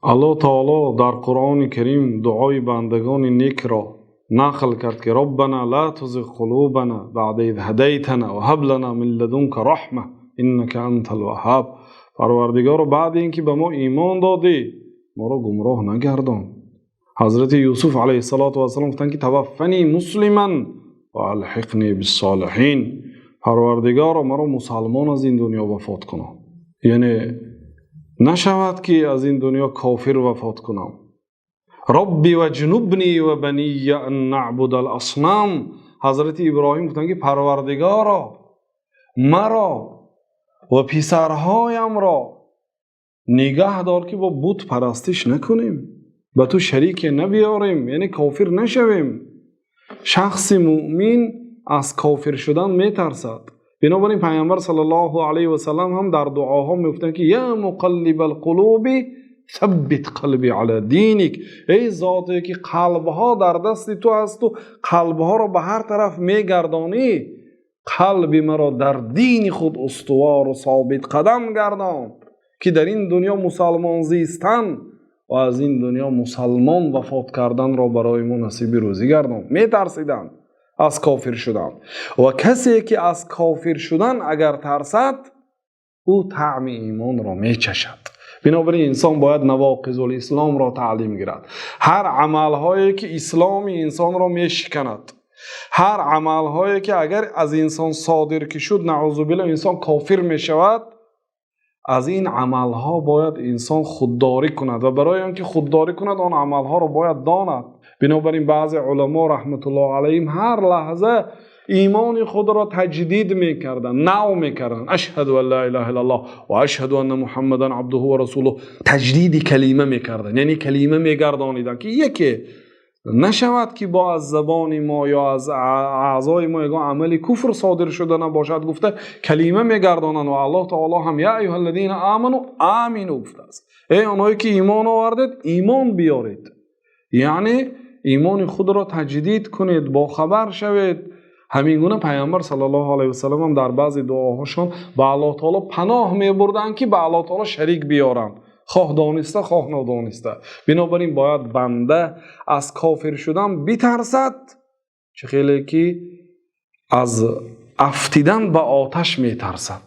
Аллоҳ таоло дар Қуръони Карим дуои бандагони некро нақл кард, ки ربنا لا تزغ قلوبنا بعد إذ هديتنا وهب لنا من لدنك رحمة إنك أنت الوهاب. Парвардигоро, баъд инки ба мо имон додӣ, моро гумроҳ нагардон. Ҳазрати Юсуф алайҳиссалоту вассалом гуфтанд, ки توفني مسلما وألحقني بالصالحين. Парвардигоро, маро мусалмон аз ин дунё вафот кунон, яъне нашавад, ки аз ин дунё кофир вафот кунам. رب واجنبني وبني أن نعبد الأصنام. Ҳазрати Иброҳим гуфтанд, ки Парвардигоро, маро ва писарҳоямро нигаҳ дор, ки бо бут парастиш накунем, ба ту шарике набиёрем, яъне кофир нашавем. Шахси муъмин аз кофир шудан метарсад. Бинобар ин Пайғамбар саллаллоҳу алайҳи васаллам ҳам дар дуоҳо мегуфтанд, ки يا مقلب القلوب ثبت قلبي على دينك. Эй зоте ки қалбҳо дар дасти ту ҳасту қалбҳоро ба ҳар тараф мегардонӣ, қалби маро дар дини худ устувору собитқадам гардон, ки дар ин дунё мусалмон зистан ва аз ин дунё мусалмон вафот карданро барои мо насиби рӯзӣ гардон. Метарсиданд аз кофир шудан. Ва касе ки аз кофир шудан агар тарсад, ӯ таъми имонро мечашад. Бинобар ин инсон бояд نواقض الإسلام ро таълим гирад, ҳар амалҳое ки исломи инсонро мешиканад, ҳар амалҳое ки агар аз инсон содир ки шуд, наъузу биллоҳ, инсон кофир мешавад, аз ин амалҳо бояд инсон худдорӣ кунад ва барои он ки худдорӣ кунад, он амалҳоро бояд донад. Бинобар ин баъзе уламо раҳматуллоҳ алайҳим ҳар лаҳза имони худро таҷдид мекарданд, нав мекарданд. أشهد أن لا إله إلا الله وأشهد أن محمدا عبده ورسوله. Таҷдиди калима мекарданд, яъне калима мегардониданд, ки яке нашавад, ки бо аз забони мо ё аз аъзои мо ягон амали куфр содир шуда набошад, гуфта калима мегардонанд. Ва Аллоҳ таоло ҳам يا أيها الذين آمنوا آمنوا гуфтааст: эй онҳое ки имон овардед, имон биёред, яъне имони худро таҷдид кунед, бохабар шавед. Ҳамин гуна Пайғамбар саллаллоҳу алайҳи васаллам ҳам дар баъзе дуоҳошон ба Аллоҳ таоло паноҳ мебурданд, ки ба Аллоҳ таоло шарик биёранд, хоҳ дониста, хоҳ нодониста. Бинобар ин бояд банда аз кофир шудан битарсад, чӣ хеле ки аз афтидан ба оташ метарсад.